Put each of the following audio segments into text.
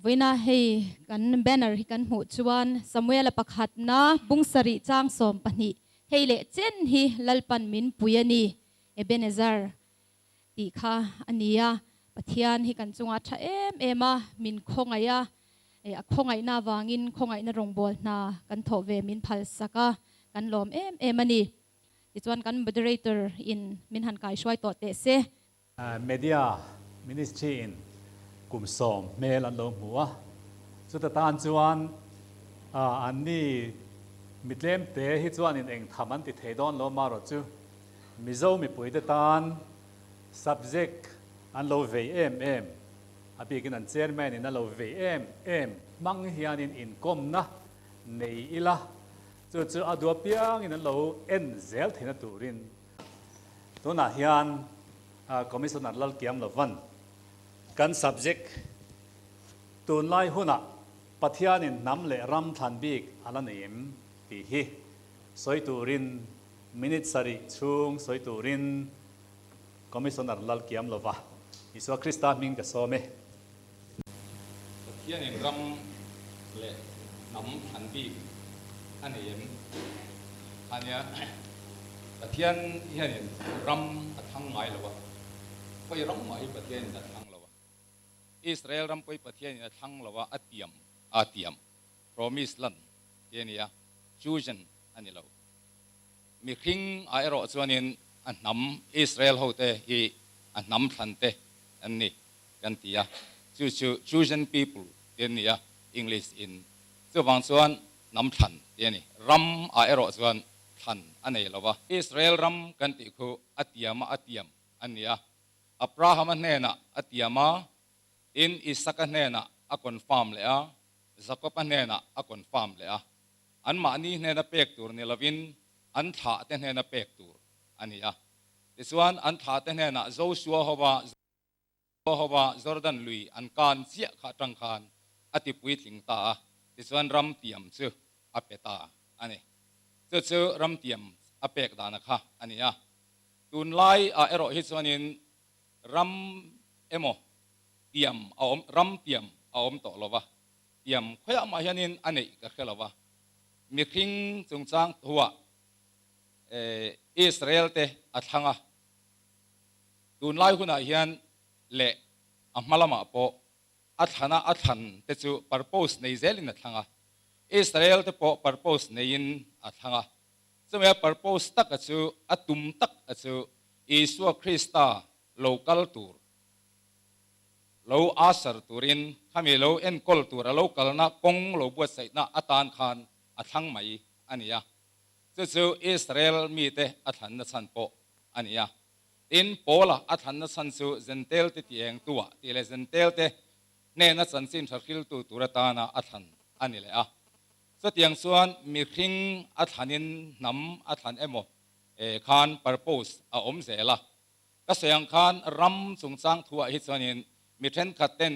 Vawiina hei kan banner hi kan hmuh chuan Samuela pakhatna bung sarih chang 12 hei leh chen hi Lalpan min pui a ni, Ebenezer tih kha a ni a. Pathian hi kan chungah tha em em a, min khawngaih a, a khawngaihna avangin khawngaihna rawngbâwl hna kan thawh ve min phalsak a, kan lawm em em a ni. Tichuan kan moderator in min han kaihruai tawh teh se. Media Ministry in kum 10 hmel an lo hmu a, chuta tan chuan anni mitlem te hi chuanin eng tham an ti thei dawn lo marawh chu Mizo mipuite tan subject an lo vei em em, a bikin an chairman in a lo vei em em hmang hianin inkawmna nei ila, chu chu a duh apiangin an lo en zel theihna turin. Tunah hian Commissioner Lalkiam Lovan kan subject tunlai hunah Pathianin hnam leh ram thlan bik a la nei em tih hi sawi turin minute sarih chhung sawi turin Commissioner Lalkiam Lova Isua Krista hming ka sawm e. Pathianin ram leh hnam thlan bik a nei em? Ania, Pathian hianin ram a thlang ngai lo a, khawi ram mah hi Pathianin a thlang lo a, Israel ram pawh hi Pathianin a thlang lo a, a tiam, a tiam, promise land ti a ni a, chosen a ni lo. Mihring ah erawh chuanin a hnam Israel hote hi a hnam thlan te an ni. Kan ti a, chu chu chosen people ti an ni a, English in. Chuvang chuan hnam thlan ti a ni. Ram ah erawh chuan thlan a nei lo va. Israel ram kan tih khu a tiam a a tiam an ni a. Abraham-a hnenah a tiam a, tin Isaka hnenah a confirm leh a, Jakob-a hnenah a confirm leh a. Anmahni hnena pek tur ni lovin an thlah te hnena pek tur a ni a. Tichuan an thlah te hnenah Joshua hova Hova Jordan lui an kan chiah kha atang khan a ti puitling ta a, tichuan ram tiam chu a pe ta a ni. Chu chu ram tiam a pek dana kha a ni a. Tunlai ah erawh hi chuanin ram emaw tiam a awm, ram tiam a awm tawh lo va, tiam khawiah mah hianin a neih ka hre lo va. Mihring chungchang thuah Israel te a thlang a. Tunlai hunah hian leh a hma lamah pawh a thlana a thlan te chu purpose nei zelin a thlang a, Israel te pawh purpose neiin a thlang a. Chumi a purpose tak a chu, a tum tak a chu Isua Krista lo kal tur, lo usher turin, khami lo enkawl tur a lo kalna kawng lo buatsaihna atan khan a thlang mai a ni a. Chu chu Israel mite a thlanna chhan pawh a ni a. Tin, Paula a thlanna chhan chu Zentel te tiengtua tih leh Zentel te hnena chanchin tha hriltu tur atana a thlan a ni leh a. Chutiang chuan mihring a thlanin hnam a thlan emaw khan purpose a awm zel a. Ka sawi ang khan ram chungchang thuah hi chuanin mi thenkhat ten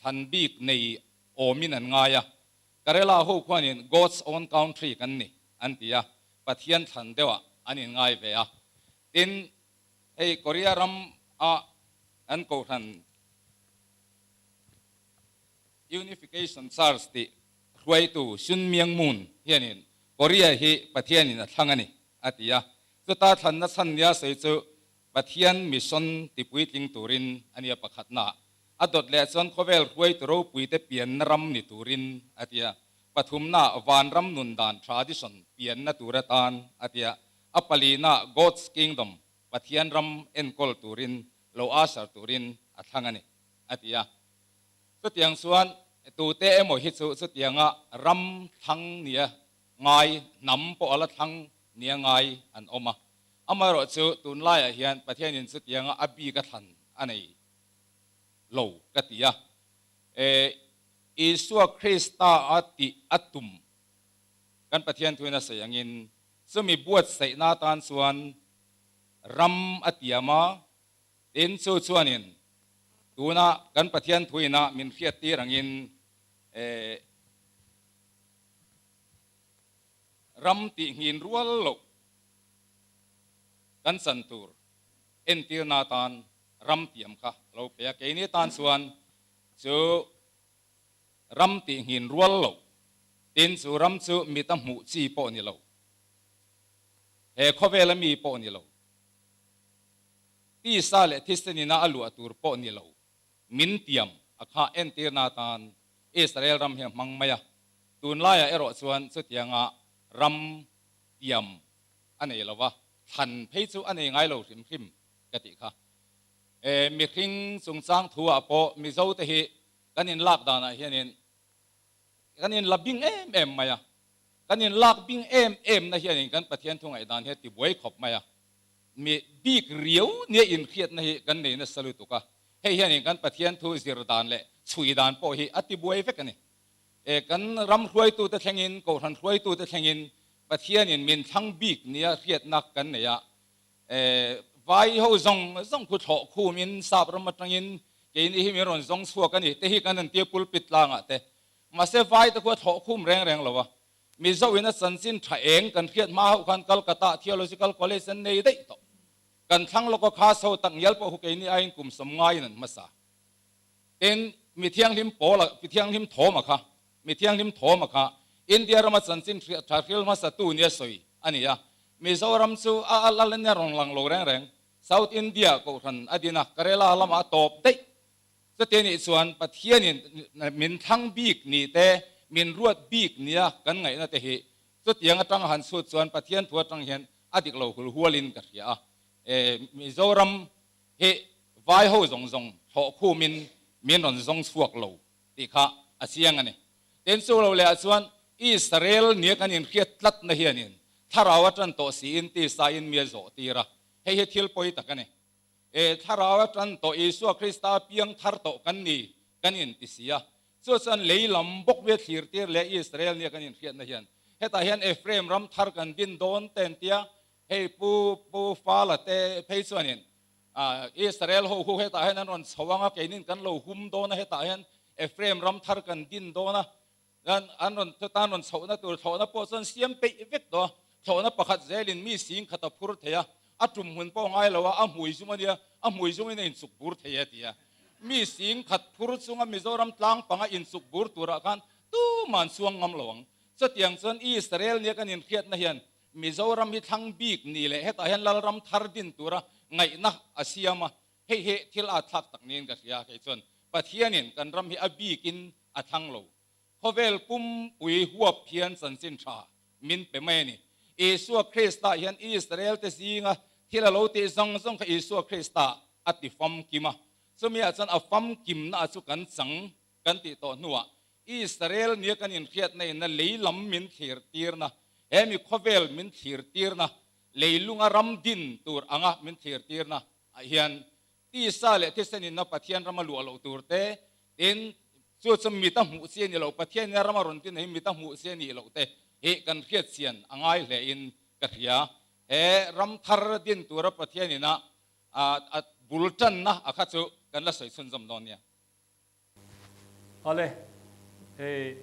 thlan bik nei awmin an ngai a. Karela ho khuanin God's own country kan ni an ti a, Pathian thlan deuhah an inngai ve a. Tin, hei Korea ram a an kohhran Unification Church tih hruaitu Sun Myung Moon hianin Korea hi Pathianin a thlang a ni a ti a. Chuta thlanna chhan nia sawi chu Pathian mission tipuitling turin a nia pakhatna. A dawt leh chuan khawvel hruaitu ropuite pianna ram ni turin a ti a. Pathumna vanram nun dan tradition pianna tur atan a ti a. A palina God's Kingdom, Pathian ram enkawl turin, lo usher turin a thlang a ni, a ti a. Chutiang chuan tute emaw hi chu chutianga ram thlang nia ngai, hnam pawh a la thlang nia ngai an awm a. Amaherawh chu tunlaiah hian Pathianin chutianga a bik a thlan a nei lo ka ti a. Isua Krista a tih a tum kan Pathian thuin a sawi angin Chumi buatsaihna atan chuan ram a tiam a, tin chu chuanin tuna kan Pathian thuina min hriattir angin ram tihngin rual loh kan chan tur entirna atan ram tiam kha a lo pe a. Keini tan chuan chu. Ram tih nghin rual lo. Tin, chu ram chu mita hmuh chi pawh ni lo. He khawvela mi pawh ni lo. Tisa leh thisenina a luah tur pawh ni lo. Min tiam a kha entirna atan Israel ram hi a hmang mai a. Tunlaiah erawh chuan chutianga ram tiam a nei lo va, thlan phei chu a nei ngai lo hrim hrim ka tih kha. Mihring chungchang thu-ah pawh Mizote hi kan inlak danah hianin kan inla bing em em mai a, kan inlak bing em em na hianin kan Pathian thu ngaihdan hi a tibuai khawp mai a, mi bik riau nia inhriatna hi kan nei nasa lutuk a, hei hianin kan Pathian thu zir dan leh chhui dan pawh hi a tibuai vek a ni. E, kan ram hruaitute thlengin, kohhran hruaitute thlengin Pathianin min thlang bik nia hriatna kan nei a, E, vai ho zawng zawng khu thlawh khumin sap ram atangin keini hi min rawn zawng chhuak a ni te hi kan han tia pulpit tlangah te. Mahse vai te khu a thlawh khum reng reng lo a. Mizo in a chanchin tha eng kan hriat hma hauh khan Calcutta Theological College an nei daih tawh. Kan thlang lawka kha so tak ngial pawh khu keini aiin kum sawm ngaiin an hmasa. Tin, mi thianghlim pawl a, mi thianghlim thawm a kha, mi thianghlim thawm a kha India rama chanchin tha hril hmasa tu nia sawi a ni a. Mizoram chu a al al ania rawn lang lo reng reng. South India kohhran a din a, Kerala lamah a tawp daih. Chuti anih chuan Pathianin min thlang bik ni te, min ruat bik nia kan ngaihna te hi chutiang atang han chhut chuan Pathian thu atang hian a dik lo hul hualin ka hria a. Mizoram hi vai ho zawng zawng thlawh khumin min rawn zawng chhuak lo tih kha a chiang a ni. Tin chu lo lehah chuan Israel nia kan inhriat tlatna hianin thlarau a tan tawh siin tisa-in mi a zawh tir a, hei hi thil pawi tak a ni. E, thlarau a tan tawh Isua Krista piang thar tawh kan ni kan inti si a, chu chuan lei lam bawk mi a thlir tir leh Israel nia kan inhriatna hian hetah hian Ephraim ram thar kan din dawn te an tia, hei pu pu Fala te phei chuanin Israel ho hu hetah hian an rawn chho ang a, keinin kan lo hum dawn a, hetah hian Ephraim ram thar kan din dawn a, an rawn chutan rawn chhohna tur thlawhna pawh chuan siam peih vek tawh a, thlawhna pakhat zelin mi sing khat a phur thei a, a tum hmun pawh ngai lo a, a hmui zum a nia, a hmui zungin a inchuk bur thei a ti a. Mi sing khat phur chunga Mizoram tlang panga inchuk bur turah khan tuman chuang ngam lo ang. Chutiang chuan Israel nia kan inhriatna hian Mizoram hi thlang bik ni leh hetah hian Lalram thar din tura ngaihna a siam a, hei hi thil a thlak tak niin ka hria. Kei chuan Pathianin kan ram hi a bikin a thlang lo. Khawvel pumpui huap hian chanchin tha min pe mai a ni. Isua Krista hian Israel te zinga thil a lo tih zawng zawng kha Isua Krista a ti famkim a, chumi ah chuan a famkimna chu kan chang kan tih tawh hnuah Israel nia kan inhriatna in a lei lam min thlir tirna, he mi khawvel min thlir tirna, leilunga ram din tur anga min thlir tirna ah hian tisa leh thisen in a Pathian rama luah loh tur te, tin, chu chu mit a hmuh chi a ni lo, Pathian in a rama rawn din hi mit a hmuh chi a nih loh te hi kan hriat chian a ngai hle in ka hria. He ram thar din tura Pathian in a a bul tanna a kha chu kan la sawi chhunzawm dawn nia. Awle, hei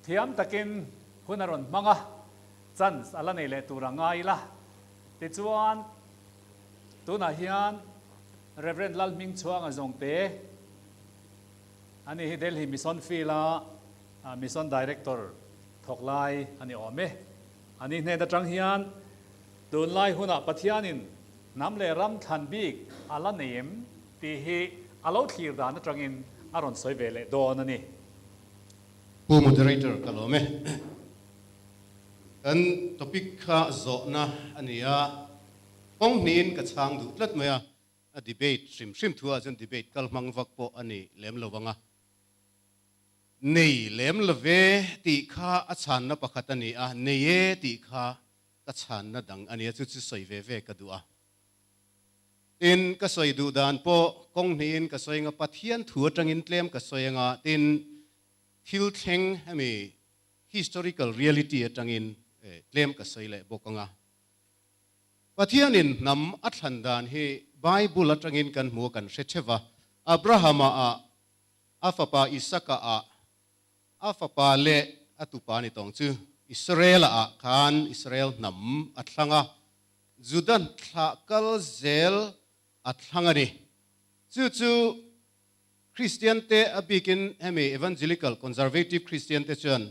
thiam takin hun a rawn hmang a, chance a la nei leh tur a ngai ila. Tichuan, tunah hian Rev. Lalhmingchhuanga Zawngte, ani hi Delhi Mission Field-a Mission Director thawk lai a ni awm e. Ani hnen atang hian tunlai hunah Pathianin Hnam leh ram thlan bik a la nei em tih hi a lo thlir dan atangin a rawn sawi ve leh dawn a ni. Pu Moderator ka lawm e. Kan topic kha zawhna a ni a, kawng hnihin ka chhang duh tlat mai a, a debate hrim hrim thu ah chuan debate kal hmang vak pawh a ni lem lo ang a. Nei lem love tih kha a chhanna pakhat a ni a, nei e tih kha Ka chhanna dang a nia, chu chu sawi ve ve ka duh a. Tin, ka sawi duh dan pawh kawng hnihin ka sawi anga, Pathian thu atangin tlem ka sawi anga, tin, thil thleng hemi historical reality atangin tlem ka sawi leh bawk anga. Pathianin hnam a thlan dan hi Bible atangin kan hmu a, kan hre theuh va. Abrahama ah, a fapa Isaka ah, A fapa leh a tupa ni tawng chu Israel-a ah khan Israel hnam a thlang a, Juda thlah kal zel a thlang a ni. Chu chu Kristian te a bikin hemi Evangelical Conservative Kristian te chuan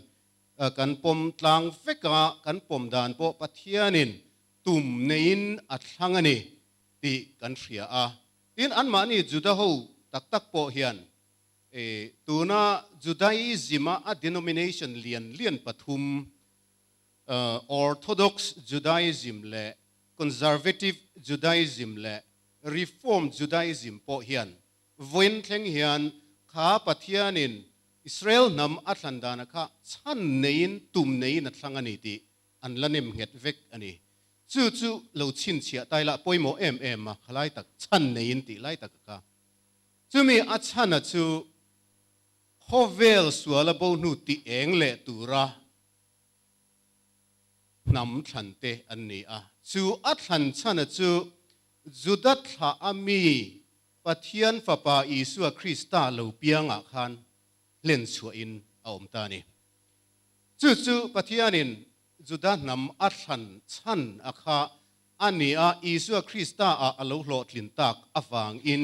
kan pawm tlang vek a, kan pawm dan pawh Pathianin tum neiin a thlang a ni tih kan hria a. Tin, anmahni Juda ho tak tak pawh hian tuna Judaism-a a denomination lian lian pathum, Orthodox Judaism leh Conservative Judaism leh Reform Judaism pawh hian vawiin thleng hian kha Pathianin Israel hnam a thlan dana kha chhan neiin tum neiin a thlang a ni tih an la nem nghet vek a ni. Chu chu lo chhinchhiah tai lah pawimawh em em a, khalai tak chhan neiin tih lai tak a kha. Chumi a chhana chu khawvel suala bo hnu tih eng leh tura hnam thlan te an ni a. Chu a thlan chhana chu Juda thlah a mi Pathian Fapa Isua Krista lo piangah khan hlen chhuahin a awm ta a ni. Chu chu Pathianin Juda hnam a thlan chhan a kha a ni a, Isua Krista ah a lo hlawhtlin tak avangin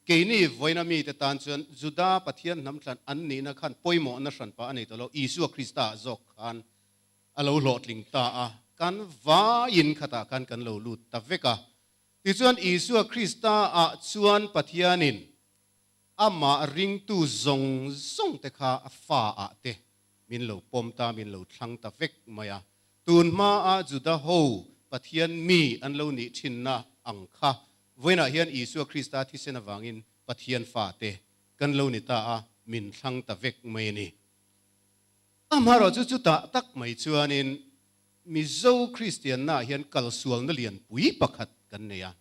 keini vawiina mite tan chuan Juda Pathian hnam thlan an nihna khan pawimawhna hranpa a nei tawh lo, Isua Krista ah zawk khan a lo hlawhtling ta a, kan vaiin khatah khan kan lo lut ta vek a. Tichuan Isua Krista ah chuan Pathianin Amah ringtu zawng zawng te kha a fa ah te min lo pawm ta, min lo thlang ta vek mai a. Tun hma a Juda ho Pathian mi an lo nih thinna ang kha vawiinah hian Isua Krista thisen avangin Pathian fa te kan lo ni ta a, min thlang ta vek mai a ni. Amaherawhchu chu chutah tak mai chuanin Mizo Kristianna ah hian kalsualna lianpui pakhat kan nei a,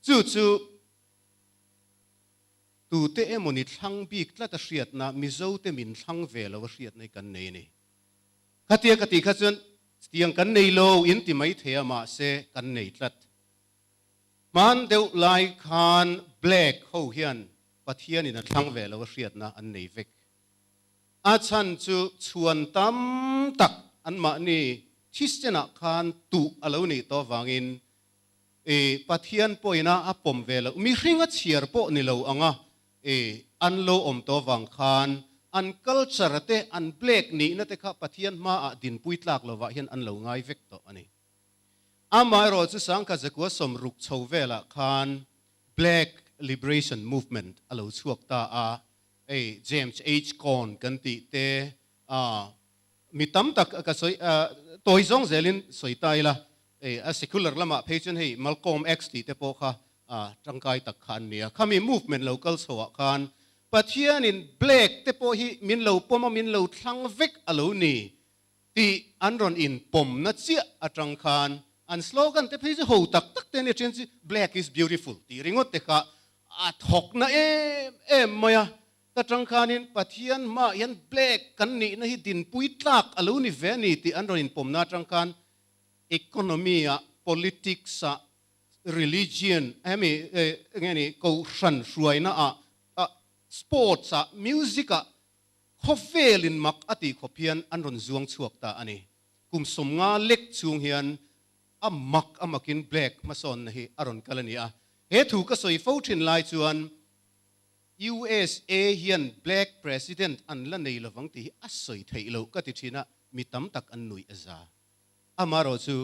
chu chu Tute emawni thlang bik tlat a hriatna, Mizote min thlang ve lo a hriatna hi kan nei a ni. Khatia ka tih kha chuan chutiang kan nei lo in ti mai thei a, mahse kan nei tlat. Hman deuh lai khan Black ho hian Pathianin a thlang ve lo a hriatna an nei vek. A chhan chu chhuan tam tak anmahni thisen-ah khan tuh a lo nih tawh avangin I Pathian pawhin a a pawm ve loh, mihring a chhiar pawh ni lo anga i an lo awm tawh vang khan an culture te, an black nihna te kha Pathian hmaah dinpui tlak lovah hian an lo ngai vek tawh a ni. Amaherawh chu sangkha zakua 60 chho velah khan Black Liberation Movement a lo chhuak ta a, hei James H. Cone kan tih te, a mi tam tak ka sawi, tawi zawng zelin sawi ta ila, Hei a secular lamah phei chuan hei Malcolm X tih te pawh kha tangkai tak kha an ni a. Khami movement lo kal chhoah khan Pathianin black te pawh hi min lo pawm a, min lo thlang vek a lo ni tih an rawn inpawmna chiah atang khan an slogan te phei chu ho tak tak te a ni thin chu Black is beautiful tih ringawt te kha a thawkna em em mai a. Ta tang khanin Pathian hmaah hian black kan nihna hi dinpui tlak a lo ni ve a ni tih an rawn inpawmna atang khan Economy ah, politics ah, religion hemi enge ni kohhran hruaina ah, sports ah, music ah khawvel in mak a tih khawp hian an rawn zuang chhuak ta a ni. Kum 50 lek chhung hian a mak a makin black hmasawnna hi a rawn kal a ni a. He thu ka sawi fo thin lai chuan USA hian black president an la nei lovang tih hi a sawi theih loh ka ti thin a, mi tam tak an nuih a za. Amaherawh chu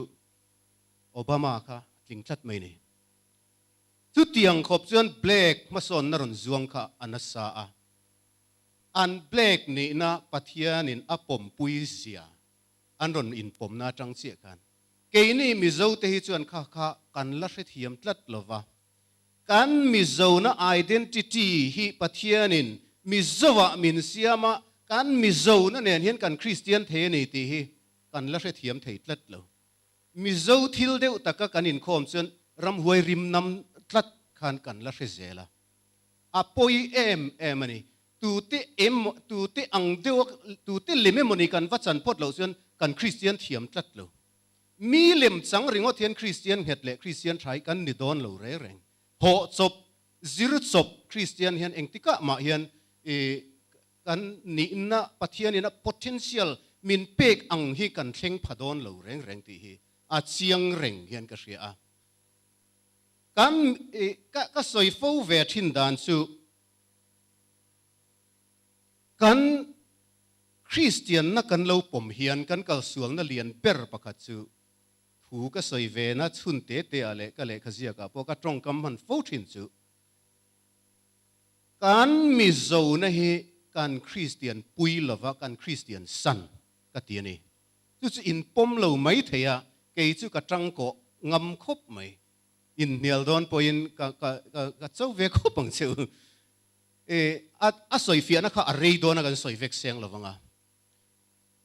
Obama kha a tling tlat mai ni. Chutiang khawp chuan Black hmasawnna rawn zuang kha a nasa a. An Black nihna Pathianin a pawmpui zia an rawn inpawmna atang chiah khan keini Mizote hi chuan kha kha kan la hrethiam tlat lova. Kan Mizona identity hi Pathianin Mizoah min siam a, kan Mizona nen hian kan Kristian thei a ni tih hi Kan la hrethiam thei tlat lo. Mizo thil deuh taka kan inkhawm chuan ramhuai rim nam tlat khan kan la hre zel a. A pawi em em a ni. Tute em tute ang deuh a tute lem emawni kan va chan phawt loh chuan kan Kristian thiam tlat lo. Mi lem chang ringawt hian Kristian nghet leh Kristian tha hi kan ni dawn lo reng reng. Hawh chawp, zir chawp Kristian hian engtikah mah hian i Kan nihna Pathianin a potential min pek ang hi kan thleng pha dawn lo reng reng tih hi a chiang reng hian ka hria a. Kan ka sawi fo ve thin dan chu Kan Kristianna kan lo pawm hian kan kalsualna lian ber pakhat chu thu ka sawi ve na chhun te te ah leh ka lehkha ziakah pawh ka tawngkam hman fo thin chu kan Mizona hi kan Kristian pui lova kan Kristian san ka ti a ni. Chu chu in pawm lo mai thei a, kei chu ka tangkawh ngam khawp mai. Inhnial dawn pawhin ka ka ka cho ve khawp ang che u. E, a a sawi fiahna kha a rei dawn a kan sawi vek seng lo vang a.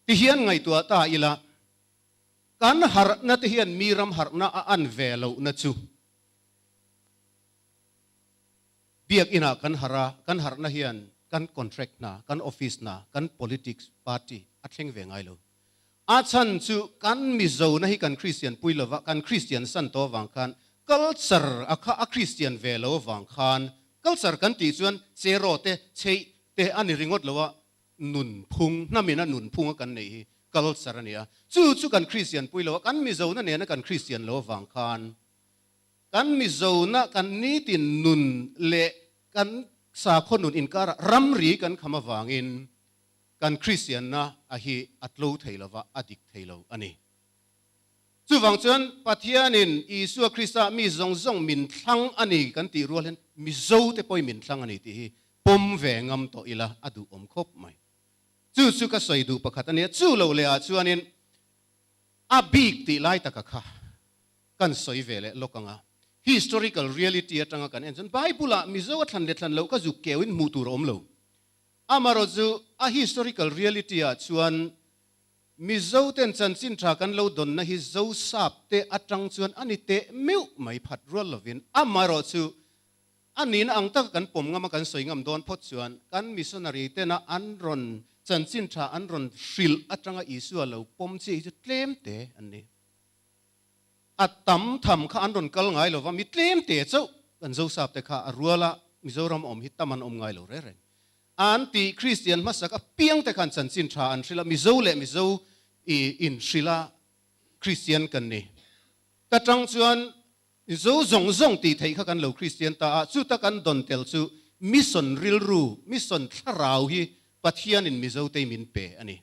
Ti hian ngaihtuah ta ila, kan harhna te hian mi ram harhna a an ve lohna chu Biakinah kan harh a, kan harhna hian kan contract hna, kan office hna, kan politics party a thleng ve ngai lo. A chhan chu kan Mizona hi kan Kristian pui lova, kan Kristian san tawh avang khan culture a kha a Kristian ve lo avang khan culture kan tih chuan cheraw te, cheih te a ni ringawt lo a, nunphung, hnamina nunphunga kan neih hi culture a ni a. Chu chu kan Kristian pui lo a, kan Mizona nena kan Kristian lo avang khan Kan Mizona kan nitin nun leh kan sakhaw nun inkarah ramri kan kham avangin kan Kristianna a hi a tlo thei lova, a dik thei lo a ni. Chuvang chuan Pathianin Isua Krista mi zawng zawng min thlang a ni kan tih rual hian Mizote pawhin min thlang a ni tih hi pawm ve ngam tawh ila a duhawm khawp mai. Chu chu ka sawi duh pakhat a nia. Chu lo leh ah chuanin a bik tih lai taka kha Kan sawi ve leh lawk ang a, historical reality atanga kan en chuan Bible-ah Mizo a thlan leh thlan loh ka zuk keuin hmuh tur a awm lo. Amarawh chu a historical reality-ah chuan Mizo ten chanchin tha kan lo dawnna hi Zosap te atang chuan a ni teh meuh mai phat rual lovin amarawh chu a nihna ang taka kan pawm ngam a kan sawi ngam dawn phawt chuan kan missionary tena an rawn chanchin tha an rawn hrilh atanga Isua lo pawm chiah hi chu tlem te an ni. A tam tham kha an rawn kal ngai lo va, mi tlem te chauh kan Zosap te kha a rual a, Mizoram awm hi tam an awm ngai lo reng reng. An ti Kristian hmasak apiang te khan chanchin tha an hrilh a, Mizo leh Mizo i inhrilh a Kristian kan ni. Ta tang chuan Mizo zawng zawng tih theih kha kan lo Kristian ta a, chuta kan dawn tel chu mission rilru, mission thlarau hi Pathianin Mizo te min pe a ni.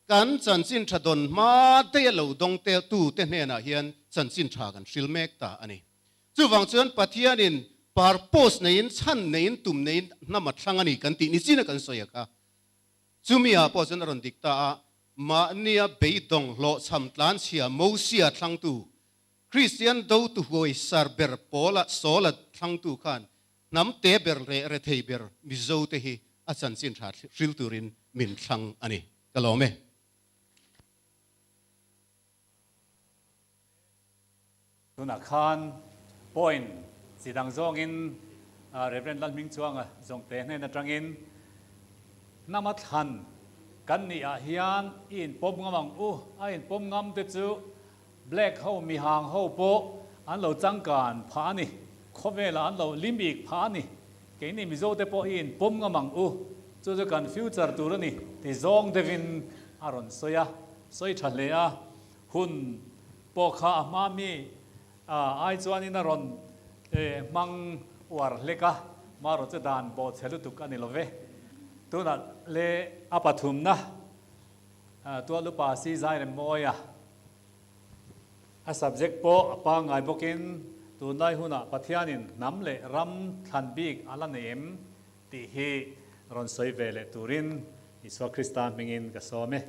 Kan chanchin tha dawn hma daih a lo dawng tel tu te hnenah hian chanchin tha kan hril mek ta a ni. Chuvang chuan Pathianin purpose neiin, chhan neiin, tum neiin hnam a thlang a ni kan tih ni chin a kan sawi a kha. Chumi ah pawh chuan a rawn dik ta a, mahnia beidawng hlawhchham tlanchhia Mosia thlangtu, Kristian dotu huai sar ber pawla Saula thlangtu khan hnam te ber leh rethei ber Mizo te hi a chanchin tha hril turin min thlang a ni. Ka lawm e. Tunah khan point chi dang zawngin Rev. Lalhmingchuanga zawngte hnen atangin hnama thlan kan nih ah hian i inpawm ngam ang u, a inpawm ngam te chu Black ho mihang ho pawh an lo changkan phah a ni, khawvelah an lo lim ik phah a ni. Keini Mizo te pawh hi in pawm ngam ang u, chu chu kan future tur a ni ti zawng deuhin a rawn sawi a, sawi tha hle a, hun pawh kha a hma mi ai chuanin a rawn hmang uar hlek a, marawh chu dan bawhchhe lutuk a ni lo ve. Tunah le a pathumna Tualupa si zai rem mawi a. A subject pawh a pangngai bawkin tunlai hunah Pathianin hnam leh ram thlan bik a la nei em tih hi rawn sawi ve leh turin Isua Krista hmingin ka sawm e.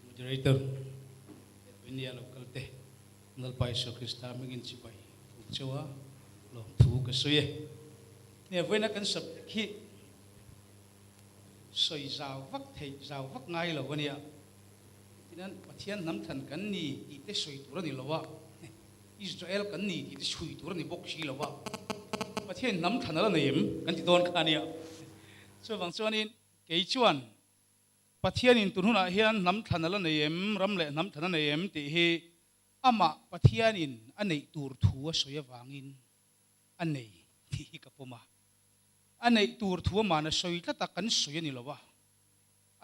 Moderator, India lo kal te, Lalpa Isua Krista hmingin chibai thuk cheu a, lawmthu ka sawi e. Nia vawiina kan subject hi Sawi zau vak theih zau vak ngai lo a nia. Tinan Pathian hnam thlan kan ni tih te sawi tur a ni lo a, Israel kan ni tih te chhui tur a ni bawk si lo a. Pathian hnam thlan a la nei em kan ti dawn kha a nia. Chuvang chuanin kei chuan Pathianin tun hunah hian hnam thlan a la nei em, ram leh hnam thlan a nei em tih hi amah Pathianin a neih tur thu a sawi avangin a nei tih hi ka pawm a. A neih tur thu aman a sawi tlat a, kan sawi a ni lo a,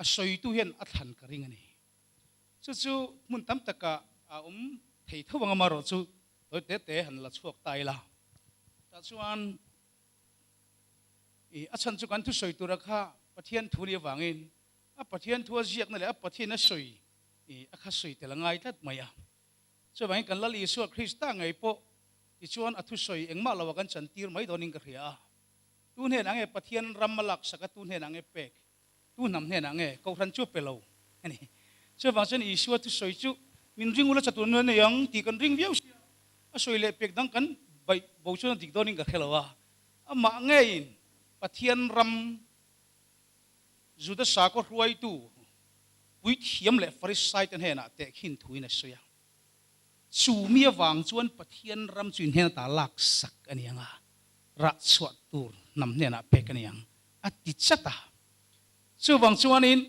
a sawitu hian a thlan ka ring a ni. Chu chu hmun tam takah a awm thei tho ang amarawh chu tawi te te han la chhuak ta ila. Tah chuan. I a chhan chu kan thusawi tura kha Pathian thu ni avangin a Pathian thu a ziakna leh a Pathian a sawi i a kha sawi tel a ngai tlat mai a. Chuvangin kan Lal Isua Krista ngei pawh tichuan a thusawi engmah loah kan chantir mai dawnin ka hria a. Tu hnenah nge Pathian ram a laksak a, tu hnenah nge pek, tu hnam hnenah nge Kohhran chu a pe lo a ni. Chuvang chuan Isua thusawi chu min ring ula chatuan a nei ang tih kan ring viau sia, a sawi leh pek dang kan baih bo chuan a dik dawnin ka hre lo a. Amah ngeiin Pathian ram Juda sakhaw hruaitu puithiam leh Farisaite hnenah tehkhin thuin a sawi a. Chu mi avang chuan Pathian ram chu in hnen ata laksak a ni ang a, rah chhuah tur hnam hnenah pek a ni ang, a ti chat a. Chuvang chuanin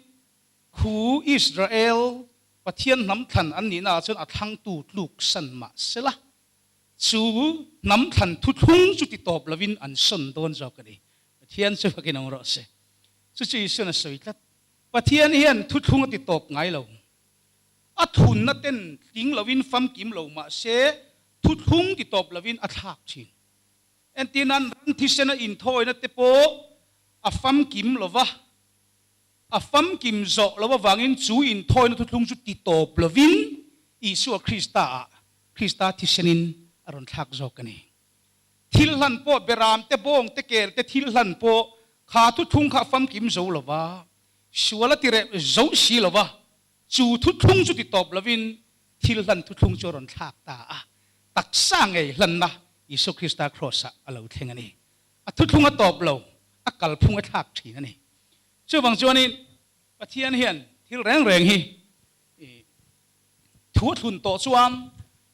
khu Israel Pathian hnam thlan an nihnaah chuan a thlangtu tluk san mah sela, chu hnam thlan thuthlung chu ti tawp lovin an sawn dawn zawk a ni. Pathian chu fakin awm rawh se. Chu chu Isuan a sawi tlat. Pathian hian thuthlung a ti tawp ngai lo. A thunna ten tling lovin famkim lo mah se thuthlung ti tawp lovin a thlak thin. Entir nan ran thisena inthawina te pawh a famkim lo va, a famkim zawh lo avangin chu inthawina thuthlung chu ti tawp lovin Isua Krista ah Krista thisenin a rawn thlak zawk a ni. Thil hlan pawh beram te bawng te kel te thil hlan pawh kha thuthlung kha a famkim zo lo va, sual a ti reh zo si lo va, chu thuthlung chu ti tawp lovin thil hlan thuthlung chu a rawn thlak ta a, taksa ngei hlanna Isua Krista Kraws-ah a lo thleng a ni. A thuthlung a tawp lo, a kalphung a thlak thin a ni. Chuvang chuanin Pathian hian thil reng reng hi Thu a thlun tawh chuan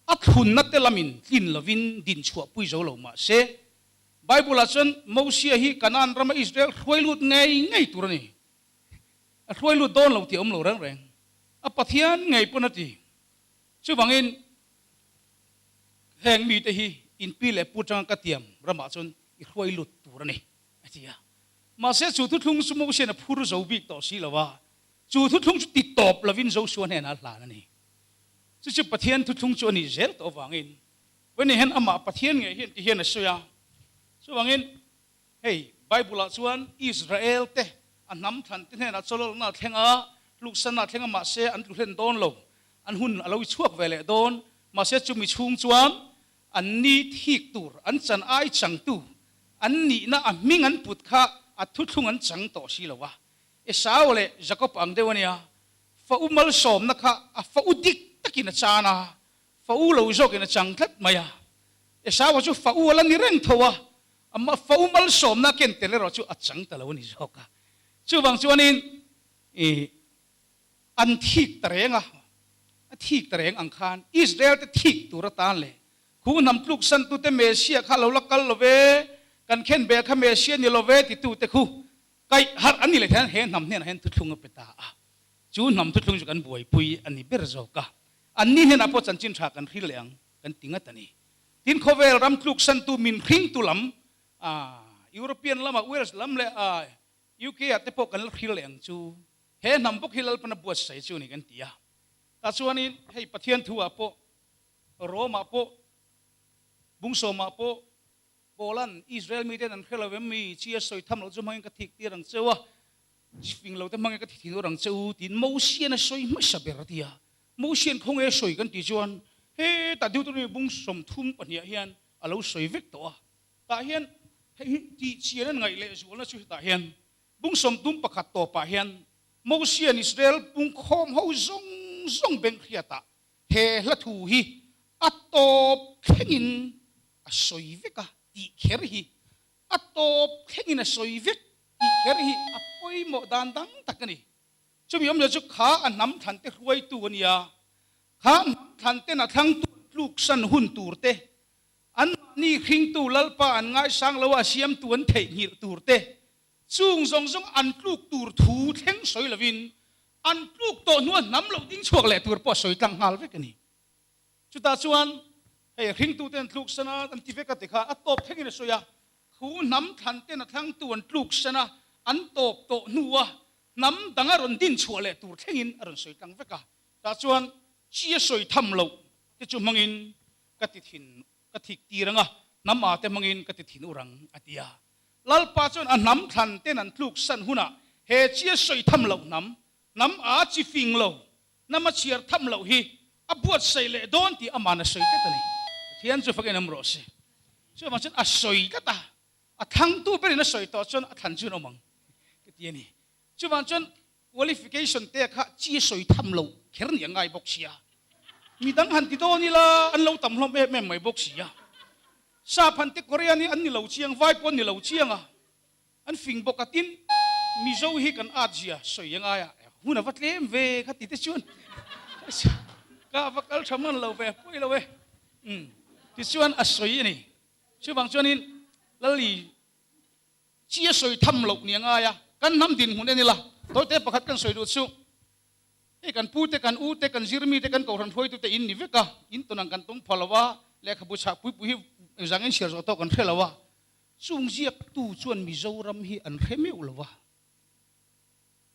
a thlunna te lamin tlin lovin din chhuahpui zo lo mah se, Bible-ah chuan Mosia hi Kanaan rama Israel hruai lut ngei ngei tur a ni. A hruai lut dawn lo tih a awm lo reng reng. A Pathian ngei pawn a ti. Chuvangin heng mite hi inpi leh pu tanga ka tiam ramah chuan i hruai lut tur a ni, a ti a. Mahse chu thuthlung chu Mosia'n a phur zo bik tawh si lo a, Chu thuthlung chu ti tawp lovin Joshua hnenah a hlan a ni. Chu chu Pathian thuthlung chu a nih zel tawh avangin Vawini hian amah Pathian ngei hian ti hian a sawi a. Chuvangin hei Bible-ah chuan Israel te a hnam thlan te hnenah chawlawlna a thleng a, hluksanna a thleng a mahse an tlu hlen dawn lo, an hun a lo i chhuak ve leh dawn. Mahse chumi chhung chuan an ni thik tur, an chan ai changtu an nihna a hming an put kha a thuthlung an chang tawh si lo a. Esau leh Jakob ang deuh a nia, fa u malsawmna kha a fa u dik takin a chan a, fa u lo zawkin a chang tlat mai a. Esau-a chu fa u a la ni reng tho a, amah fa u malsawmna a ken tel erawh chu a chang ta lo a ni zawk a. Chuvang chuanin i an thik ta reng a, a thik ta reng ang khan Israel te thik tur atan leh Khu hnam tluksantute Messiah kha lo la kal lo ve, kan khen bel kha Messiah ni lo ve titute khu Kaih harh an ni leh hian he hnam hnenah hian thuthlung a pe ta a, chu hnam thuthlung chu kan buaipui a ni ber zawk a, anni hnenah pawh chanchin tha kan hril leh ang kan ti ngat a ni. Tin, khawvel ram tluksantu min hringtu lam, European lama Wales lam leh UK ah te pawh kan la hril leh ang chu, he hnam bawk hi Lalpan a buatsaih chu a ni kan ti a. Tah chuanin hei Pathian thu ah pawh, Rome ah pawh, Bungsawmah pawh, Paula'n Israel miten an hre lo em mi? Chi a sawi tham loh chu hmangin ka thik tir ang cheu a, fing lo te hmangin ka thi thin ur ang cheu tiin Mosian a sawi hmasa ber a ti a. Mosian khawnge a sawi kan tih chuan hetah Deuteronomy bung 32 ah hian a lo sawi vek tawh a. Tah hian hei hi tih chian an ngaih leh zualna chu hetah hian bung 31 tawpah hian Mosian Israel pungkhawm ho zawng zawng beng hriatah He hla thu hi a tawp thlengin a sawi vek a tih kher hi, a tawp thlengin a sawi vek tih kher hi a pawimawh dan dang tak a ni. Chumi awmzia chu kha a hnam thlan te hruaitu a nia, kha hnam thlan ten a thlangtu an tluksan hun tur te, anmahni hringtu Lalpa an ngaisang lo a siamtu an theihnghilh tur te, Chung zawng zawng an tluk tur thu thleng sawi lovin an tluk tawh hnua hnam loh ding chhuak leh tur pawh sawi tlang nghal vek a ni. Chutah chuan hei hringtute an tluk san a, an ti vek a ti kha a tawp thlengin a sawi a, khu hnam thlan ten a thlangtu an tluk san a, an tawp tawh hnua hnam dang a rawn din chhuah leh tur thlengin a rawn sawi tlang vek a. Tah chuan chi a sawi tham loh te chu hmangin ka ti thin ka thik tir ang a, hnam a te hmangin ka ti thin ur ang a ti a. Lalpa chuan a hnam thlan ten an tluk san hunah he chi a sawi tham loh hnam, hnam a chi fing lo, hnam a chhiar tham loh hi a buatsaih leh dawn tih aman a sawi tlat a ni. Pathian chu fakin awm rawh se. Chuvang chuan a sawi tlat a, a thlangtu berin a sawi tawh chuan a thlan chu an awm ang ka ti a ni. Chuvang chuan qualification te kha chi a sawi tham loh kher nih a ngai bawk sia. Midang han ti dawn ila an lo tam hlawm em em mai bawk sia. Sap han te Korean hi an ni lo chiang, vai pawh an ni lo chiang a, an fing bawk a, tin Mizo hi kan at zia sawi a ngai a, hun a va tlem ve kha ti te chuan ka va kal tha hman lo ve, pawi lo e. Umm tichuan a sawi a ni. Chuvang chuanin Lali Chi a sawi tham loh ni a ngai a, kan hnam dinhmun en ila, tawite pakhat kan sawi duh chu, hei kan pu te, kan u te, kan zirmi te, kan kohhran hruaitu te in ni vek a, in tawn ang kan tawng pha lo a, lehkhabu chhah pui pui hi engzang in chhiar zawh tawh kan hre lo a, chung ziaktu chuan Mizoram hi an hre meuh lo a,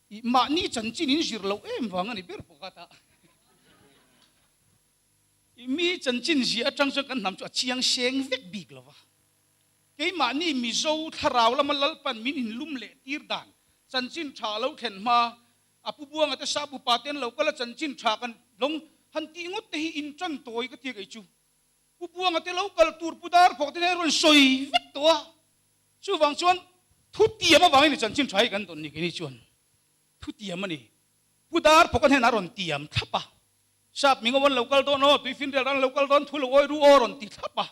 i mahni chanchin in zir loh em vang a ni ber pakhat a, i mi chanchin ziah atang chuan kan hnam chu a chiang seng vek bik lo a. Keimahni Mizo thlarau lama Lalpan min inlum leh tir dan chanchin tha a lo thlen hma, a pu Buanga te sap upa te an lo kal a chanchin tha kan lawng han tih ngawt te hi in tan tawi ka tia kei chu. Pu Buanga te lo kal tur Pu Darphawk te hian rawn sawi vek tawh a, chuvang chuan thutiam avangin i chanchin tha hi kan dawn ni keini chuan thutiam a ni. Pu Darphawk a hnenah a rawn tiam thlap a, sap mingo an lo kal dawn aw, tuifinrial an lo kal dawn thu lo awi ru aw rawn ti thlap a.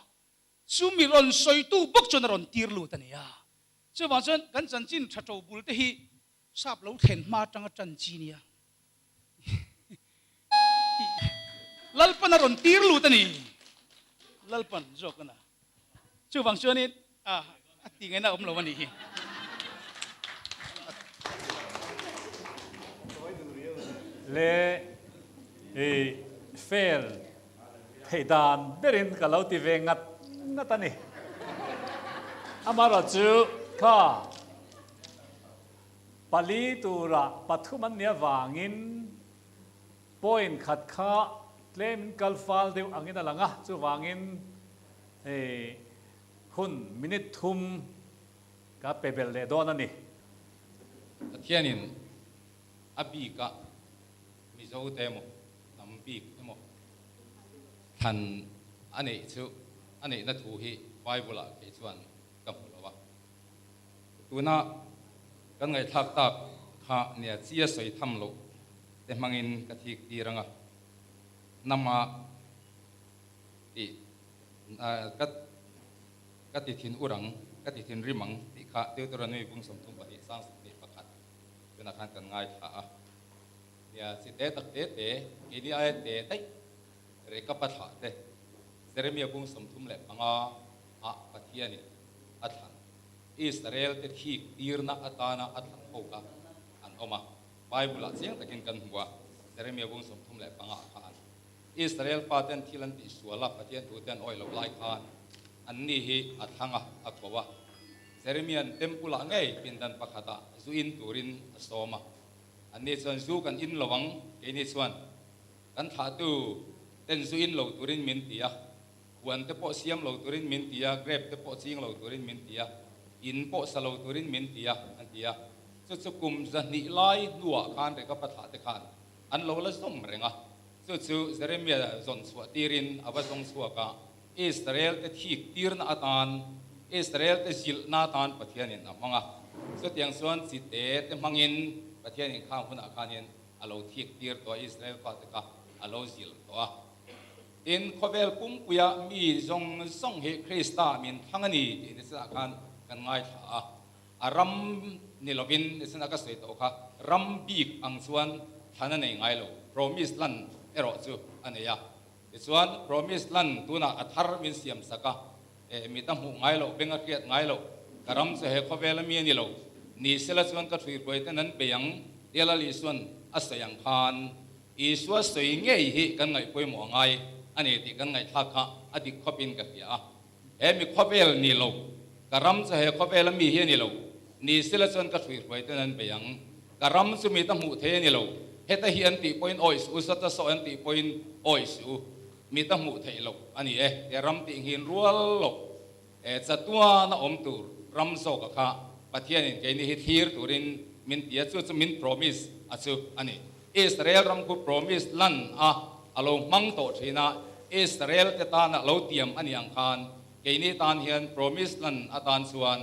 Chu mi rawn sawitu bawk chuan a rawn tir lut a ni a. Chuvang chuan kan chanchin tha to bul te hi sap lo thlen hma atanga tan chi nia. Lalpan a rawn tir lut a ni. Lalpan zawk a na. Chuvang chuanin a ti ngaihna a awm lo a nih hi. Le i fail Theih dan berin ka lo ti ve ngat ngat a ni. Amaherawhchu kha pali tura pathum an nih avangin point khat kha tlemin kal fal deuh angin a lang a, chuvangin hei hun minute thum ka pe belh leh dawn a ni. Pathianin a bikah Mizote emaw, hnam bik emaw thlan a neih chu a neihna thu hi Bible-ah kei chuan ka hmu lo a. Tuna kan ngaihthlak tak kha nia chia sawi tham loh te hmangin ka thik tir ang a, hnama tih ka ka ti thin ur ang, ka ti thin rim ang tih kha Deuteronomy bung 32 sang 21 tunah khan kan ngaithla a. Nia, chi te tak te te, keini aia te daih Rekapa thlah te, Jeremia bung 35 ah Pathianin a thlan Israel te thik tirna atana a thlan ho kha an awm a. Bible ah chiang takin kan hmu a, Jeremia bung 35 ah khan Israel pa ten thil an tihsual a, Pathian thu te an awih loh lai khan anni hi a thlang a, a ko a. Jeremia'n temple ah ngei pindan pakhatah zu in turin a sawm a. Anni chuan zu kan in lo ang, keini chuan kan thlahtu ten zu in lo turin min ti a, huan te pawh siam lo turin min ti a, grape te pawh ching lo turin min ti a, in pawh sa lo turin min ti a, an ti a. Chu chu kum zahnih lai hnuah khan Rekapa thlah te khan an lo la zawm reng a. Chu chu Jeremia zawn chhuah tirin a va zawng chhuak a, Israel te thik tirna atan, Israel te zilhna atan Pathianin a hmang a. Chutiang chuan chi te te hmangin Pathianin khang hunah khanin a lo thik tir tawh a, Israel fate kha a lo zilh tawh a. Tin, khawvel pumpuia mi zawng zawng hi Krista min thlang a ni tih nisinah khan kan ngaithla a. A ram ni lovin nisinah ka sawi tawh kha, ram bik ang chuan thlan a nei ngai lo, promise land erawh chu a nei a. Tichuan, Promise Land tunah a thar min siam sak a, eh, mit a hmuh ngai loh, beng a hriat ngai loh, ka ram chu he khawvel a mi a ni lo. Ni sela chuan ka ṭhuihruai ten an bei ang, tia Lal Isua'n a sawi ang khan, Isua sawi ngei hi kan ngaih pawimawh a ngai a ni tih kan ngaihthlak kha a dik khawpin ka hria a. He mi khawvel ni lo, ka ram chu he khawvel a mi hi a ni lo. Ni sela chuan ka ṭhuihruai ten an bei ang. Ka ram chu mit a hmuh thei a ni lo. Heta hi an tih pawhin awih suh u, sawta saw an tih pawhin awih suh u. Mit a hmuh theih loh a ni e. He ram tih nghin rual loh, he chatuan a awm tur. ram zawka kha Pathianin keini hi thlir turin min ti a, chu chu min promise a chu a ni. Israel ram khu promise lan a a lo hmang tawh thin a, Israel te tana lo tiam a ni ang khan keini tan hian promise lan atan chuan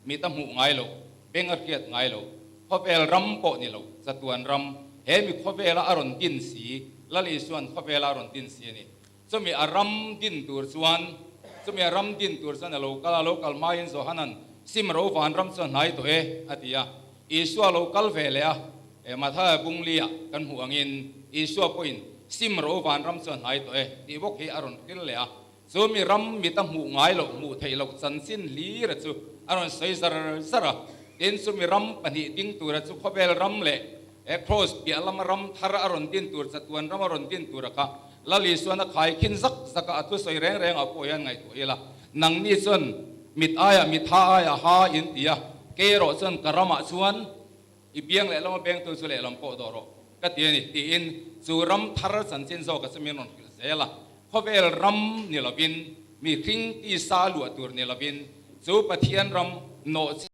mit a hmuh ngai loh, beng a hriat ngai loh, khawvel ram pawh ni lo, chatuan ram, he mi khawvela a rawn din si, Lal Isua'n khawvela a rawn din si a ni. Chumi a ram din tur chuan, chumi a ram din tur chuan a lo kal a, lo kal hmain Johanan, Sim ro van ram chu a hnai tawh e, a ti a. Isua lo kal ve leh a, e Mathaia bunglia kan hmuh angin Isua pawhin, Sim ro van ram chu a hnai tawh e, tih bawk hi a rawn hril leh a. Chumi ram mit a hmuh ngai loh, hmuh theih loh chanchin hlira chu a rawn sawi zar zar a. Tin, chumi ram pahnih ding tura chu khawvel ram leh he Kraws piah lama ram thar a rawn din tur, chatuan ram a rawn din tura kha Lal Isuan a khai khin zak zak a, a thusawi reng reng ah pawh hian ngaihtuah ila, nangni chuan mit aiah mit ha aiah ha in ti a, kei erawh chuan ka ramah chuan i biang lehlam a bengtu chu lehlam pawh dawh rawh ka ti a ni tiin chu ram thar chanchin zawka chu min rawn hrilh zel a. Khawvel ram ni lovin, mihring tisa luah tur ni lovin, chu Pathian ram nawh chi.